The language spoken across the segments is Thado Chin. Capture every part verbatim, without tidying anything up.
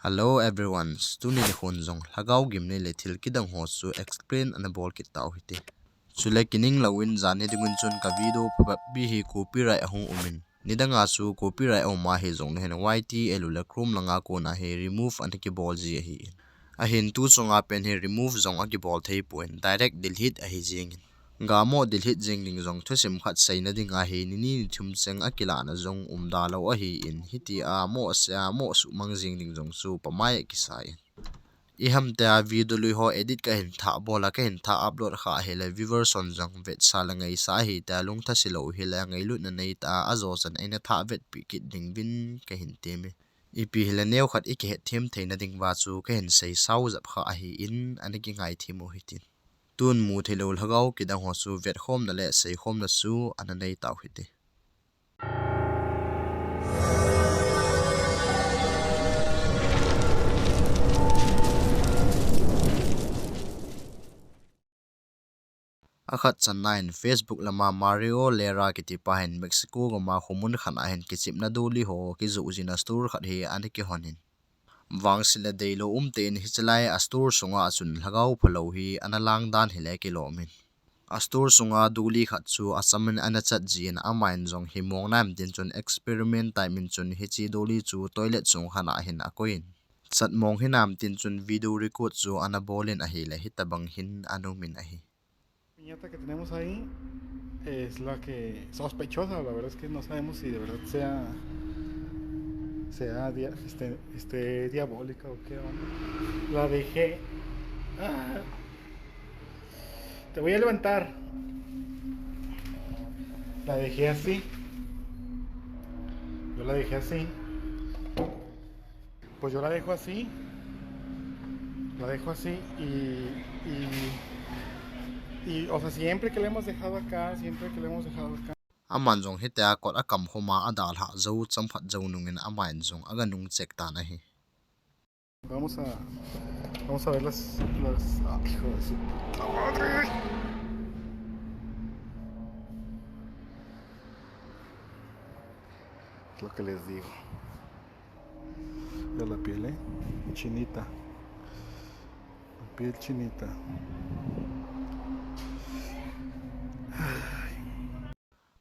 Hello everyone, tuni nikhon jong lhagao gimnei le thil kidang ho chu explain ana bol kit tau hite. Chule kining louvin janhi dingun chun ka video phabep hi copyright ahung umin. Nidanga chu copyright aum ahi jongleh hin Y T L le Chrome langa kona hi remove ana kibol ji ahi. Ahin tu chunga pen hi remove jong akibol thei pon, direct delete ahi jingin. Gamo delete jing ding jong thusim khat seina ding ahi, nini nithum cheng akilahna jong umda lou ahin, hitia mo se a mo suhmang jing ding jong chu pamai akisai. Ihamtia video lui ho edit kahin thah bol a, kahin thah upload kha ahile viewers hon jong vetsa le ngaisa ahitia lungthasi lou hile ngailutna neitah a ajochan eina thah vetpi kit ding uvin kahin teme. Ipi hile neokhat ikihet them theina ding uva chu kahin seisao jep kha ahin, ana kingai them u hitin. Tun mu theilou lhagao kidang ho chu vetkhomna le seikhomna chu ana nei tau hite. Akhat channa in Facebook lama Mario Lera kitipa hin Mexico gama khomun khat ahin kichepna doli ho kijoh jina store khat hi ana kihon in. Vangset le deilou umtah in hiche lai a store sunga chun lhagao phalou hi ana lang dan hile kilom in. A store sunga doli khat chu achamin ana chat jin, aman jong hi mong nam tin chun experiment time in chun hiche doli chu toilet sung khat ahin akoi in. Chat mong hinam tin chun video record chu ana bol in ahile hitabang hin ana um in ahi. Piñata que tenemos ahí es la que sospechosa, la verdad es que no sabemos si de verdad sea, sea dia-, este, este, diabólica o qué onda. La dejé. Ah, te voy a levantar. La dejé así. Yo la dejé así. Pues yo la dejo así. La dejo así y, y, y, o sea, siempre que la hemos dejado acá, siempre que la hemos dejado acá. Aman jong hitia kot akam khoma adalhah jou, champhat jou nungin aman jong aga nung chek tan ahi. Vamos a, vamos a ver las, las, ah, hijo de su puta madre. Es lo que les digo. Ve la piel, eh. Chinita. La piel chinita.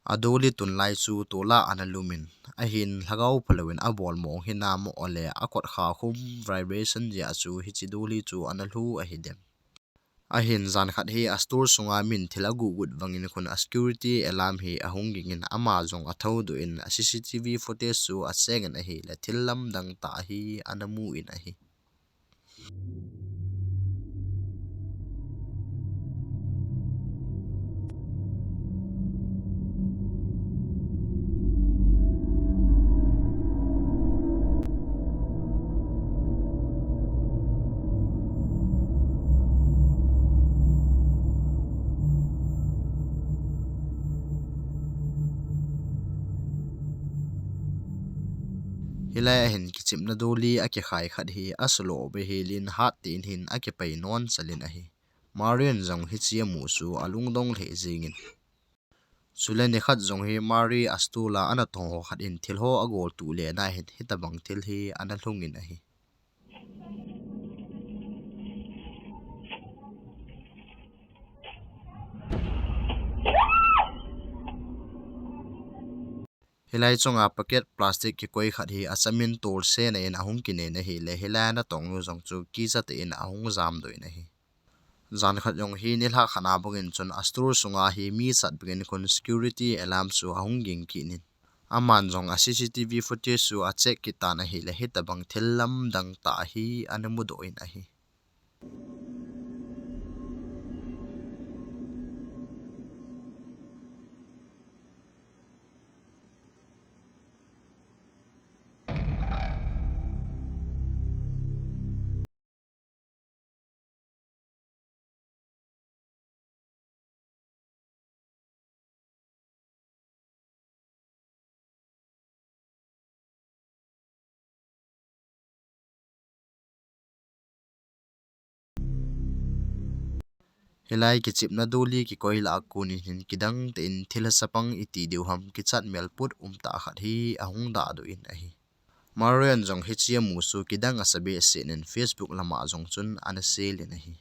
Adoli tunlai chu tola ana lum in. Ahin lhagao phalou in abol mong hinam ole akot kha khum vibration jeh a chu hiche doli chu ana lhu ahi dem. Ahin jan khat hi a store sunga min thil aguh gut vangin khun a security alarm hi ahung ging in ama jong athou doh in a C C T V footage chu acheng in ahile thil lamdang tah hi ana mu in ahi. Hilai a hin kichepna doli akikhai khat hi asulo be hilin hat tin hin akipai non chalin ahi. Marion jong hiche amu chu alungdong lheh jingin. Chule nikhat jong hi Mari a store a ana tong ho khat in thil ho agol tu le na hin hitabang thil hi ana lhung in ahi. Hilai chunga packet plastic kikoi khat hi achamin tolse na in ahung kine na hile hilai ana tong nu jong chu kicha tah in ahung jam doh in ahi. Jan khat jong hi nilhah khat a bangin chun a store sunga hi mi chat bangin khun security alarm chu ahung ging kit in. Aman jong a C C T V footage chu acheck kit tan ahile hitabang thil lamdang tah hi ana mudoh in ahi. Hilai kichepna doli kikoi lah a kon in hin kidang tah in thil hachapang iti diu ham kichat mel put um tah khat hi ahung dah doh in ahi. Marion jong hiche amu chu kidang asa behseh in Facebook lama jong chun ana share in ahi.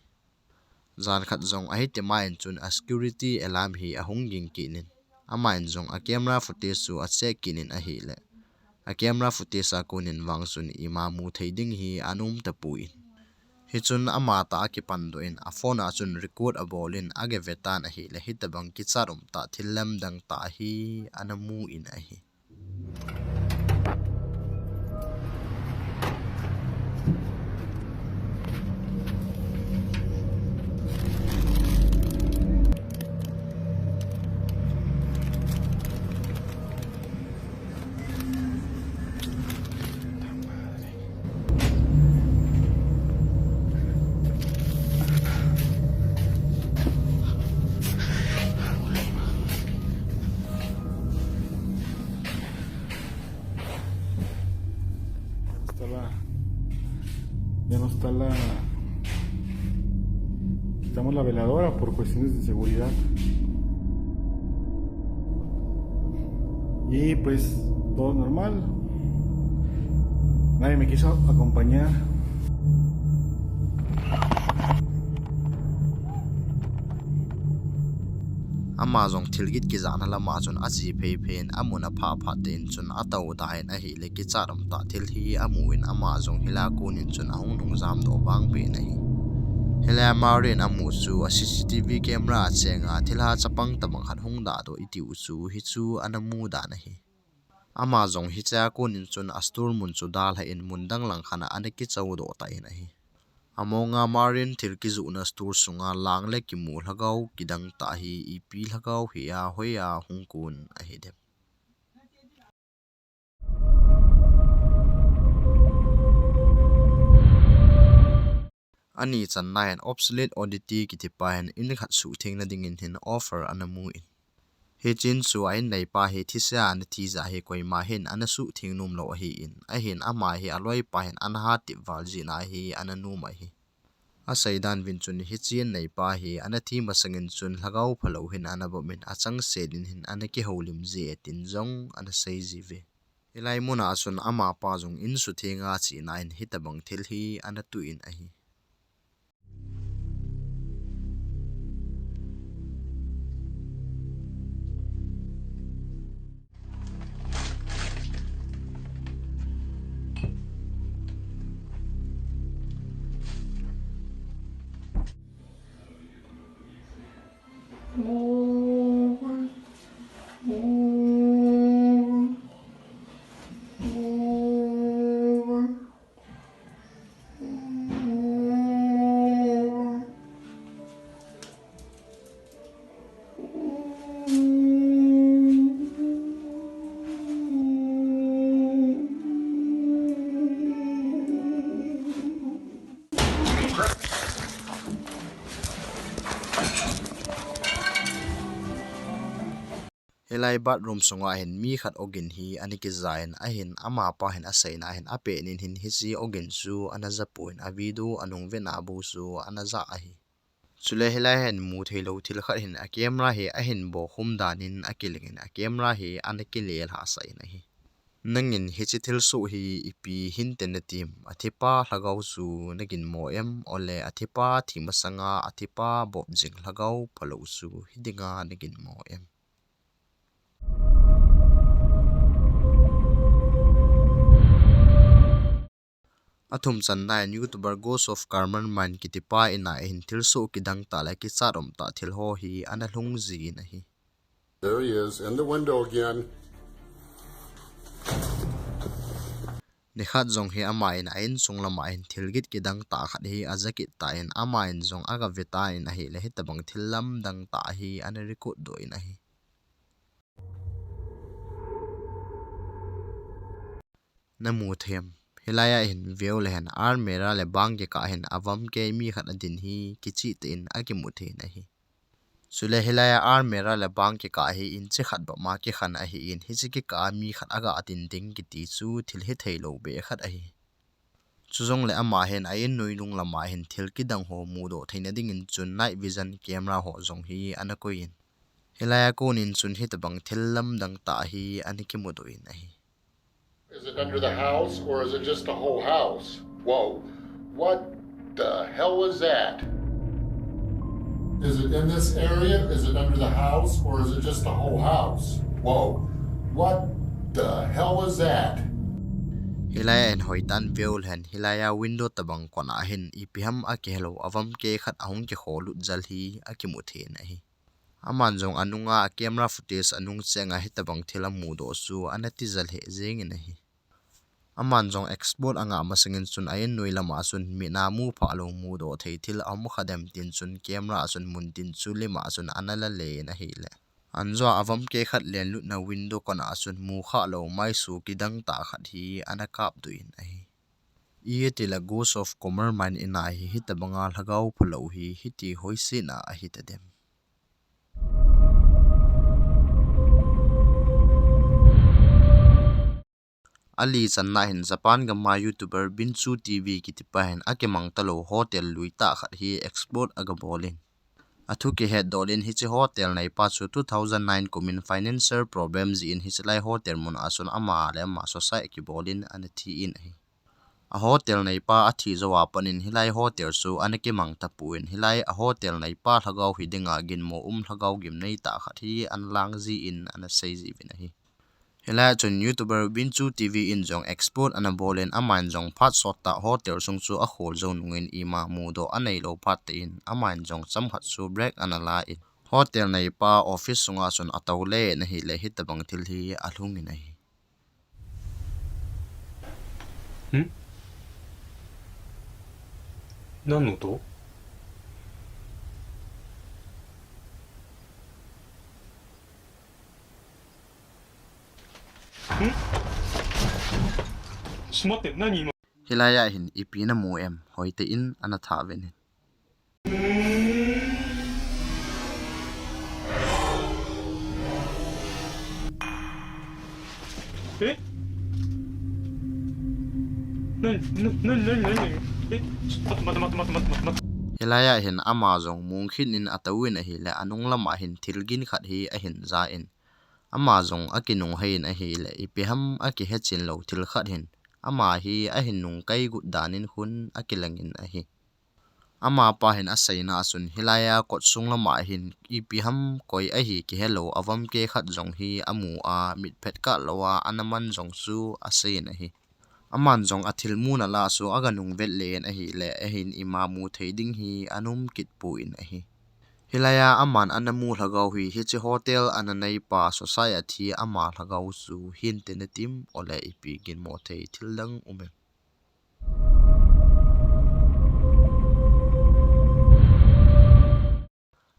Jan khat jong ahi timain chun a security alarm hi ahung ging kit in, amahin jong a camera footage chu a check kit in ahile, a camera footage a kon in vang chun ima mu thei ding hi ana um tapon. Hichun ama tah a kipan doh in a phone a chun record abol in aga ve tan ahile, hitabang kichat umtah thil lamdang tah hi ana mu in ahi. Ya no está la, ya no está la, quitamos la veladora por cuestiones de seguridad. Y pues todo normal. Nadie me quiso acompañar. Ama jong thilgit kijahna lama chun ache phei phei in amun aphah phah tah in chun atou da in ahile, kichat umtah thil hi amu in ama jong hilai a kon in chun ahung nung jam doh vang ve in ahi. Hilai a Marion amu chu a C C T V camera a cheng a thilha chapang tabang khat hung dah doh iti u chu hichu ana mu dan ahi. Ama jong hiche a kon in chun a store mun chu dalha in mun dang lang khat a ana kichou doh tan ahi. Among a Marion thil kijohna store sunga lang le kimu lhagao kidang tah hi ipi lhagao hi a hoiya hung kon ahi dem. Ani channa hin Obsolete Oddity kitipa hin in khat suhthengna dingin hin offer ana mu in. Hiche in chu a in neipa hi thisa ana thi jeh hin koima hin ana suhtheng nom lou ahin, ahin ama hi aloipa hin ana hatep val jeh in ahi ana nom ahi. Asei dan uvin chun hiche in neipa hi ana thi masangin chun lhagao phalou hin ana bom in achangseh in hin ana kihoulim jie tin jong ana sei jiuve. Hilai mun a chun amapa jong in suhtheng a chena in hitabang thil hi ana toh in ahi. Hilai bathroom sunga hin mi khat ogin hi ana kija in ahin amapa hin aseina hin apet in hin hiche ogin chu ana ja pon a video anung vena bou chu ana ja ahi. Chule hilai hin mu theilou thil khat hin a camera hi ahin bokhum dan in akileng in a camera hi ana kile lhah sah in ahi. Nangin hiche thilsoh hi ipi hinte natim, athipa lhagao chu nagin mo em, ole athipa thi masanga athipa bop jing lhagao phalou chu hidinga nagin mo em? Athum channa in YouTuber Ghost of Carmen Mine kitipa in a hin thilsoh kidang tah le kichat umtah thil ho hi ana lhung jin ahi. There he is, in the window again. Nikhat jong hi ama in a insung lama hin thilgit kidang tah khat hi aja kit tan ama in jong aga ve tan ahile hitabang thil lamdang tah hi ana record doh in ahi. Namu thei em? Hilai a hin veu le hen almirah le bang kikah hin avam kei mi khat adin hi kicheh tah in akimu thei in ahi. Chule hilai a almirah le bang kikah hi inchi khat bep ma kikhen ahin, hiche kikah a mi khat aga din ding kiti chu thil hithei lou beh khat ahi. Chujongle ama hin a in noi nung lama hin thil kidang ho mudoh theina dingin chun night vision camera ho jong hi ana koi in. Hilai a kon in chun hitabang thil lamdang tah hi ana kimudoh in ahi. Is a Under the house, or is it just the whole house? Whoa. What the hell was that? Is it in this area? Is it under the house, or is it just the whole house? Whoa. What the hell was that? Hilai a hin hoitah in veu leh hen, hilai a window tabang kon a hin, ipi ham akihelou, avam keh khat ahung kikholut jal hi akimu thei in ahi. Aman jong anunga a camera footage anung cheng a hitabang thil amudoh chu ana tijat lheh jeng in ahi. Aman jong explode anga masangin chun a in noi lama chun mi namu phalou mudoh thei thil aum kha dem tin chun camera a chun mun tin chu lima chun ana la le in ahile. Anjo a avam keh khat lenlutna window kon a chun mu khalou maisu kidang tah khat hi ana kapdoh in ahi. Itileh Ghost of Commermine in a hi hitabanga lhagao phalou hi hiti hoisetna ahi tadem. Ali channa hin Japan gam a YouTuber Binchu T V kitipa hin akimang talou hotel lui tah khat hi explode aga bol in. Athu kihet dol in hiche hotel neipa chu two thousand nine kum in financial problem jeh in hiche lai hotel mun a chun ama le ama suicide kibol in ana thi in ahi. A hotel neipa athi jou a pat in hilai hotel chu ana kimang tapon hilai a hotel neipa lhagao hi dinga ginmo um lhagao gimnei tah khat hi ana lang jin ana sei jiuvin ahi. Hilai a chun YouTuber Binchu T V in jong explode ana bol in aman jong phat sot tah hotel sung chu akhol jou nungin ima mudoh aneilou phat tah in aman jong chomkhat chu break ana la in hotel neipa office sunga chun atou le in ahile hitabang thil hi alhung in ahi. ん？何の音？ん？ちょっと待って、何今？ Hilai a hin ipi namu em, hoitah in ana thah uvin. Eh? 何、何、何、何、何？ Eh? ちょっと待って、待って、待って、待って、待って、待って。 Hilai a hin ama jong mung khin in atou in ahile anung lama hin thil gin khat hi ahin ja in. Ama jong akinung hei in ahile ipi ham akihechen lou thil khat hin. Ama hi ahin nung kai got dan in hun akilang in ahi. Amapa hin aseina a chun hilai a kot sung lama hin ipi ham koi ahi kihelou avam keh khat jong hi amu a mitphet kah lou a ana man jong chu asei in ahi. Aman jong athil muna lah chu aga nung vet le in ahile ahin ima mu thei ding hi ana um kit pon ahi. Hilai a aman ana mu lhagao hi hiche hotel ana neipa suicide a thi ama lhagao chu hinte natim ole ipi ginmo thei thil dang um em.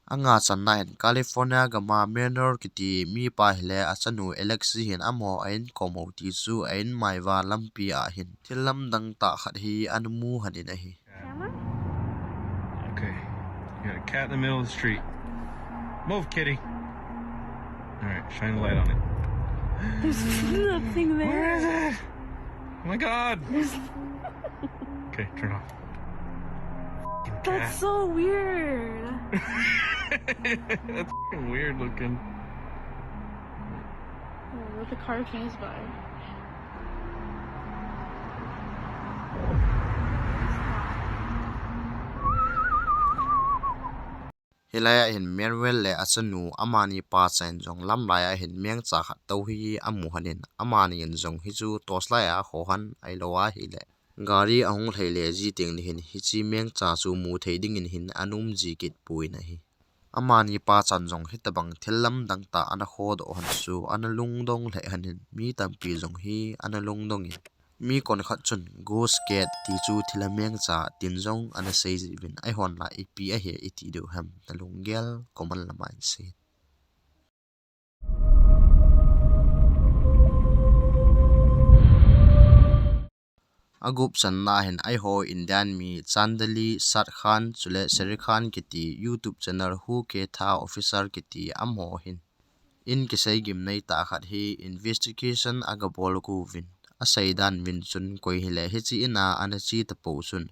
Anga channa hin California gam a Manor kiti mipa hile achanu Alex hin amaho a in kom u ti chu a in mai uva lampi a hin thil lamdang tah khat hi ana mu lhon in ahi. Camera? Okay. You got a cat in the middle of the street. Move, kitty. All right, shine the light on it. There's nothing there. Where is it? Oh my God. There's Okay, turn off. Fucking cat. That's so weird. That's fucking weird looking. Oh, what the car pass by. Hilai a hin Manuel le achanu amani pachan jong lamlai a hin mengcha khat tou hi amu lhon in amani in jong hichu torchlight a akhoh lhon ahilou ahile gari ahung lhai le ji teng le hin hiche mengcha chu mu thei ding in hin ana um ji kit pon ahi. Amani pachan jong hitabang thil lamdang tah ana khodoh lhon chu ana lungdong lheh lhon in mi tampi jong hi ana lungdong in Mi konkhat chun ghost cat ti chu thilha mengcha tin jong ana sei jeh uvin, eihon la ipi ahi iti diu ham, nalunggel comment lama hin sei. Agup channa hin eiho Indian mi Chandali Sat Khan chule Seri Khan kiti YouTube channel Who Ke Tha Officer kiti amaho hin in kisei gimnei tah khat hi investigation agabol uvin, asei dan uvin chun koi hile hiche in a ana che tapou chun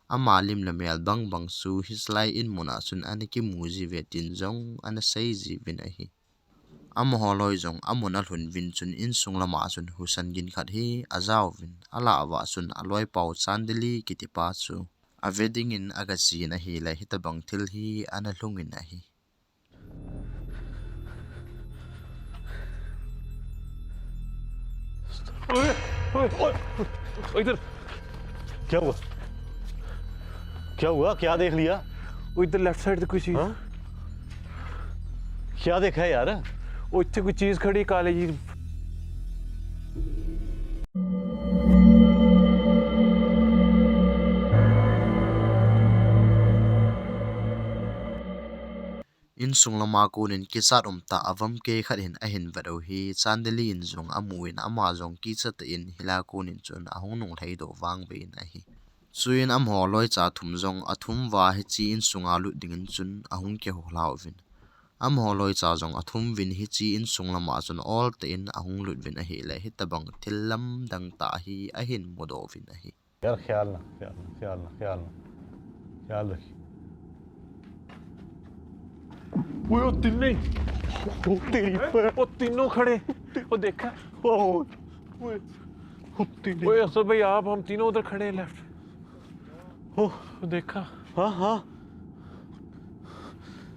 ama lim le mel bang bang chu hiche lai in mun a chun ana kimu ji uve tin jong ana sei ji uvin ahi. Amaho loi jong amun alhun uvin chun insung lama chun husa gin khat hi ajauvin, alah uva chun aloipau Chandali kitipa chu ave dingin agachen ahile hitabang thil hi ana lhungin ahi. ओए, ओए, ओए, इधर। क्या हुआ? क्या हुआ? क्या देख लिया? वो इधर लेफ्ट साइड से कोई चीज। हाँ? क्या देखा है यार? वो इतने कोई चीज खड़ी काले जी। Insung lama konin kichat umtah a vamkei khat hin ahin vet u hi Chandali in jong amun ama jong kichat in hilai konin chun ahung nunglhai doh vangvei in ahi. Chuin amaho loicha thum jong athum uva hiche insunga lut dingin chun ahung kihou lhauvin. Amaho loicha jong athum uvin hiche insung lama chun oltah in ahung lut uvin ahile hitabang thil lamdang tah hi ahin mudoh uvin ahi. यार, ख्याल ना, ख्याल ना, ख्याल ना, ख्याल ना। ख्याल रखिए। ओए, वो तीनों ही। वो तेरी हैं? वो तीनों खड़े। वो देखा? ओए, ओए, वो तीनों। ओए, अफसर भाई, आप, हम तीनों उधर खड़े हैं, लेफ्ट। ओ। वो देखा? हाँ, हाँ।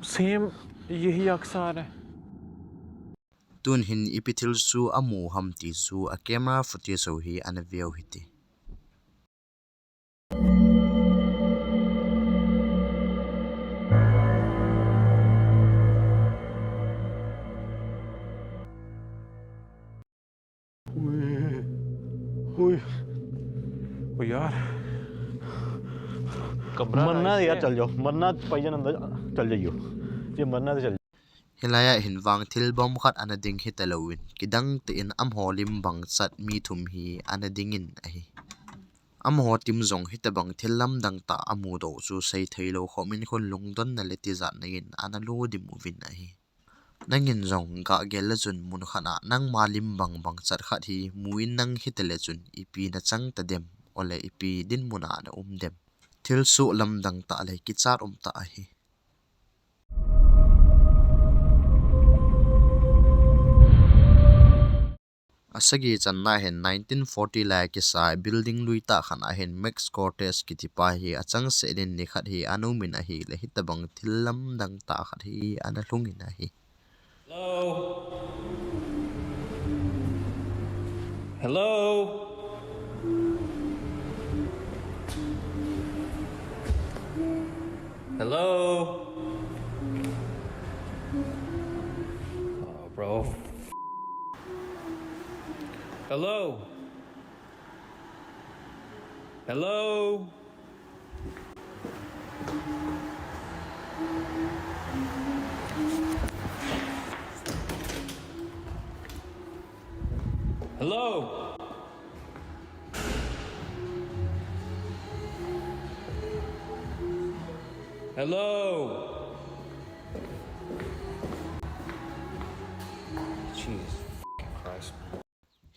सेम यही अक्स आ रहा है। Tun hin ipi thil chu amu ham ti chu a camera footage ho hi ana veu hite. ओ यार, कमरा मरना है यार, चल जाओ, मरना, पैजन अंदर चल जाइयो, ये मरना तो चल जाओ। Hilai a hin vang thil bom khat ana ding hita louvin, kidang tah in amaho lim bang chat mi thum hi ana dingin ahi. Amaho team jong hitabang thil lamdang tah amudoh chu seithei lou khom in khun lungdonna le tijatna in ana ludim uvin ahi. Nangin jong gah gel le chun mun khat a nangma lim bang bang chat khat hi mu in nang hita le chun ipi na chang tadem, ole ipi dinmun a na um dem. Thil suh lamdang tah le kichat umtah ahi. Asagi channa hin nineteen forty lai a kisa building lui tah khat a hin Max Cortez kitipa hi achangseh in nikhat hi ana um in ahile hitabang thil lamdang tah khat hi ana lhung in ahi. Hello? Hello? Hello? Oh, bro. Hello? Hello? Hello? Hello? Jesus fucking Christ.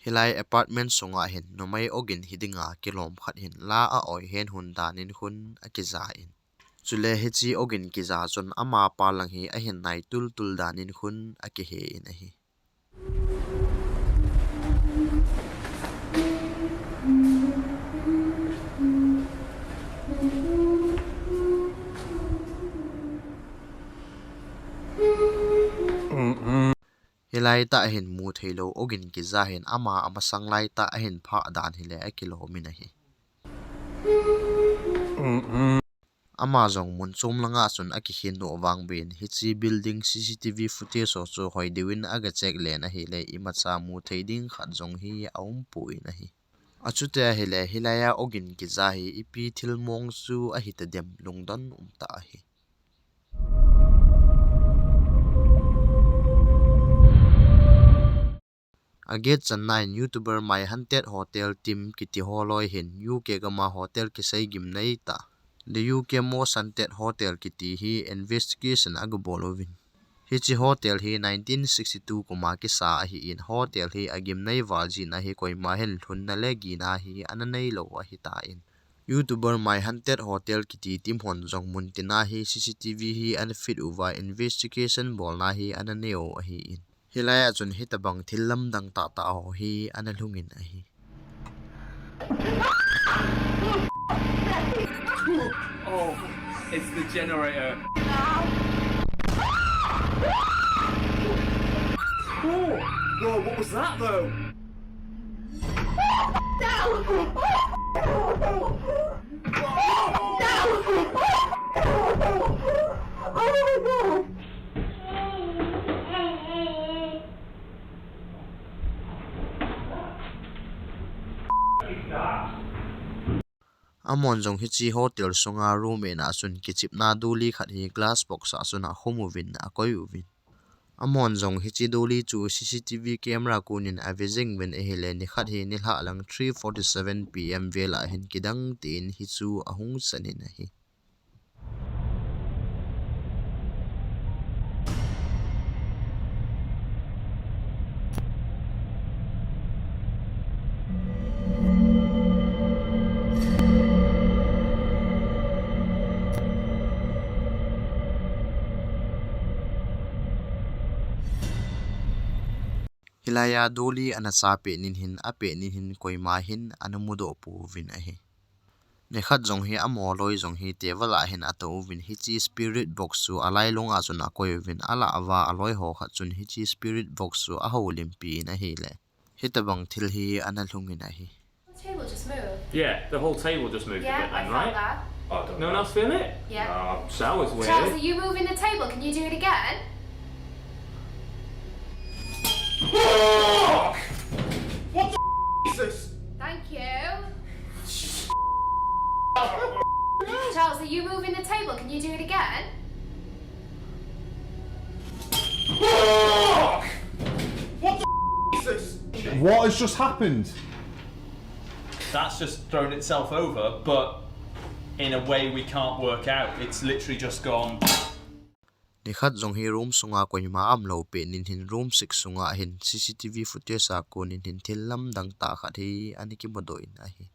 Hilai apartment sunga hin numei ogin hidinga kilom khat hin la a oi hen hun danin khun akija in. Chule hiche ogin kija chun amapa lang hi ahin nai tultul danin khun akihe in ahi. Hilai tah hin mu theilou ogin kija hin ama amasang lai tah ahin phah dan hile akilom in ahi. Ama jong mun chom langa chun akikhen doh vangvei in hiche building C C T V footage ho chu hoi deuvin aga check len ahile imacha mu thei ding khat jong hi aumpoi in ahi. Achuti ahile hilai a ogin kija hi ipi thil mong chu ahi tadem lungdon umtah ahi. Aget channa in YouTuber My Haunted Hotel Team kiti ho loi hin U K gama hotel kisei gimnei tah, The U K Most Haunted Hotel kiti hi investigation aga bol uvin. Hiche hotel hi nineteen sixty-two kuma kisa ahin, hotel hi agimnei val jeh in ahi, koima hin lhunna le gina hi ana neilou ahitan. YouTuber My Haunted Hotel kiti team hon jong muntina hi C C T V hi ana fit uva investigation bolna hi ana neiu ahin. Hilai a chun hitabang thil lamdang tahtah ho hi ana lhungin ahi. Oh, it's the generator. Oh, whoa, what was that though? Amahon jong hiche hotel sunga room ena chun kichepna duli khat hi glass box a chun akhum uvin akoi uvin. Amahon jong hiche duli chu C C T V camera konin ave jing uvin ahile, nikhat hi nilhah lang three forty-seven P M vel a hin kidang tin hichu ahung sanin ahi. Hilai a duli ana cha pet nin hin, apet nin hin koima hin ana mudoh pouvin ahi. Nikhat jong hi amaho loi jong hi table a hin atou uvin, hiche spirit box chu alailung a chun akoi uvin, alah uva aloi ho khat chun hiche spirit box chu ahoulimpi in ahile, hitabang thil hi ana lhungin ahi. Table just moved. Yeah, the whole table just moved a bit then, right? Yeah, I felt that. Oh, I don't know. No one else feel it? Yeah. No, Sal was weird. Charles, are you moving the table? Can you do it again? Fuck! What the f-, is this? Thank you. Charles, are you moving the table? Can you do it again? Fuck! What the f-, is this? What has just happened? That's just thrown itself over, but in a way we can't work out. It's literally just gone. Nikhat jong hi room sunga koima aumlou pet nin hin, room six sunga hin C C T V footage a konin hin thil lamdang tah khat hi ana kimudoh in ahi.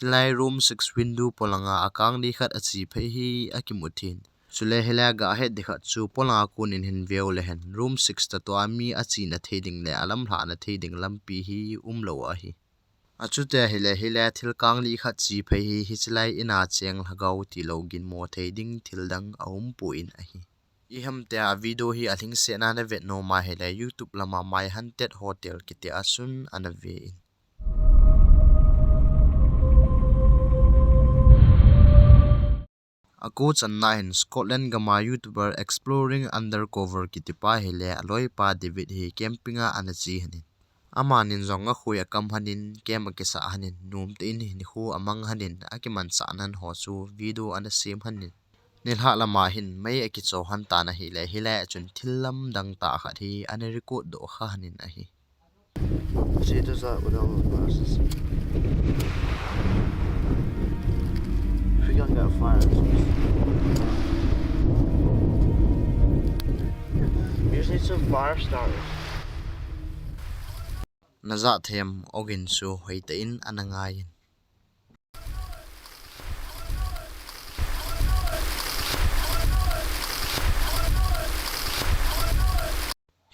Hilai room six window polanga akang li khat ache phei hi akimu thei in. Chule hilai a gahet ding khat chu polanga konin hin veu le hen, room six tah tua mi achena thei ding le alamlhahna thei ding lampi hi umlou ahi. Achuti ahile, hilai a thil kang li khat che phei hi, hichelai in a cheng lhagao tilou ginmo thei ding thil dang aumpoi in ahi. Ihamtia video hi alhingsetna navet nom ahile, YouTube lama My Haunted Hotel kiti a chun ana ve in. Akochanna hin Scotland gama YouTuber Exploring Undercover kitipa hile aloipa David hi camping a ana che hanin. Amanin jong akhoi akam hanin, camp akisah hanin, nomtah in hinkho amang hanin, akimanchah nan ho chu video ana sem hanin. Nilhah lama hin mei akicho han tan ahile, hilai a chun thil lamdang tah khat hi ana record doh kha hanin ahi. See, it does that with all the glasses. If we can get a fire extinguisher. We just need some fire starters. Najah thei em, Ogin chu hoitah in ana ngai in.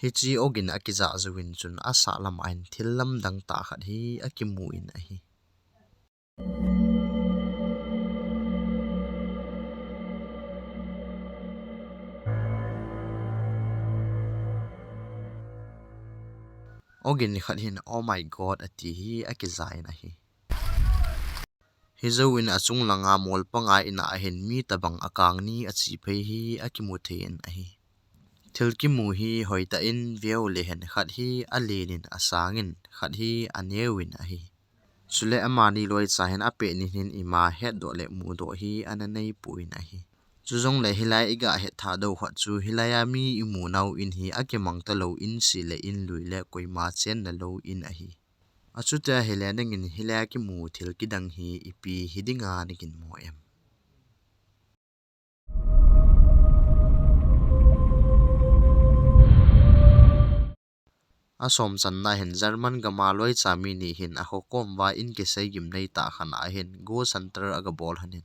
Hiche Ogin akijah jouvin chun asah lama hin thil lamdang tah khat hi akimu in ahi. Ogin khat hin, "Oh my God," ati hi akijah in ahi. Hijouvin achung langa molpanga in a hin mi tabang akang ni ache phei hi akimu thei in ahi. Thil kimu hi hoitah in veu le hen, khat hi alen in asang in, khat hi aneo in ahi. Chule amani loicha hin apet nin hin ima hetdoh le mudoh hi ana neipoi in ahi. Chujongle hilai a iga hetthah doh khat chu hilai a mi imu nau in hi akimang talou in, se le in, lui le koima chenna lou in ahi. Achuti ahile nangin hilai a kimu thil kidang hi ipi hiding a naginmo em? Asom channa hin German gam a loicha mi ni hin akhokhom uva in kisei gimnei tah khat a hin ghost hunter aga bol lhon in.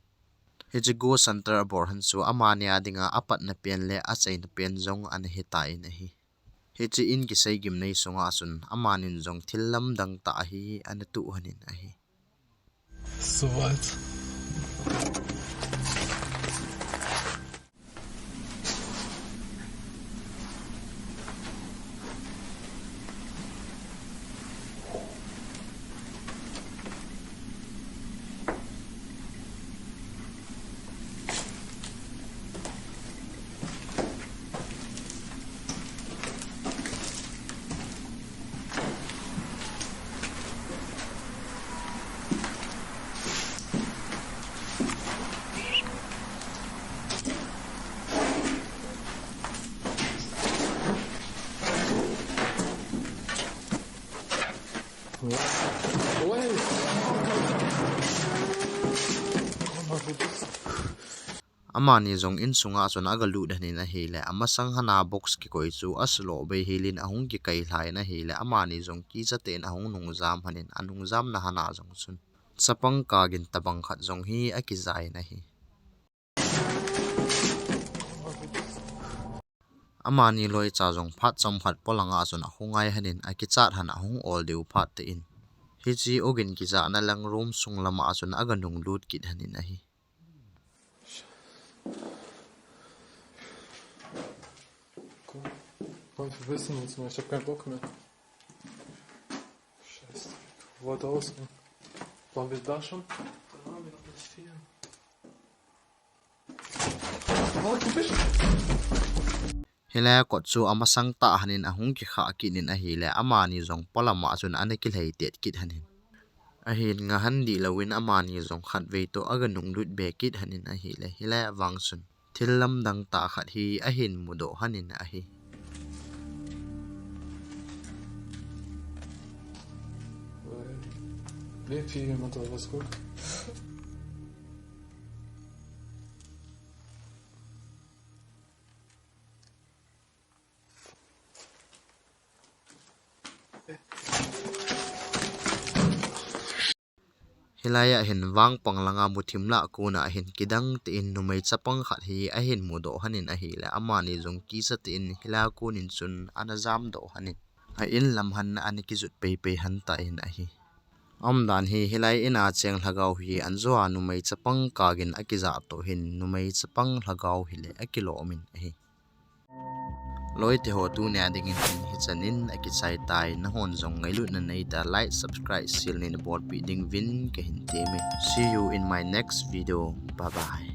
Hiche ghost hunter abol lhon chu amani a dinga apatna pen le achaina pen jong ana hitan ahi. Hiche in kisei gimnei sunga chun amanin jong thil lamdang tah hi ana tuh lhon in ahi. Soweit. Amani jong in sunga chun aga lut lhon in ahile, amasang lhana box kikoi chu asuloh bei hel in ahung kikai lhan ahile, amani jong kicha tah in ahung nungjam lhon in, anungjamna lhana jong chun chapang kagin tabang khat jong hi akija in ahi. Amani loicha jong phat chomkhat polanga chun ahung ngai lhon in, akichat lhon ahung ol diu phat tah in, hiche ogin kijahna lang room sung lama chun aga nunglut kit lhon in ahi. Komm, komm, wir wissen uns mal. Ich hab keinen Bock mehr. Scheiße. Wo hat er ausgehen? Waren wir da schon? Da waren wir noch nicht hier. Wo, du bist Hilai a kot chu amasang tah lhon in ahung kikha kit in ahile, amani jong polama chun ana kilhai tet kit lhon in. Ahin ngah lhon dih louvin amani jong khatvei toh aga nunglut be kit lhon in ahile, hilai a vang chun thil lamdang tah khat hi ahin mudoh lhon in ahi. Wie viel jemand da was gut? Hilai a hin vangpang langa muthim lah kona hin kidang tah in numei chapang khat hi ahin mudoh lhon in ahile, amani jong kicha tah in hilai a konin chun ana jamdoh lhon in, a in lam lhon ana kijot peipei lhon tan ahi. Aumdan hi hilai in a cheng lhagao hi anjo a numei chapang kagin akijah toh hin numei chapang lhagao hile akilom in ahi. Loite ho, tunia dingin hin hichan in akichai tai, nahon jong ngailutna neitah like, subscribe, share neina bolpeh ding uvin kahin temme. See you in my next video. Bye bye.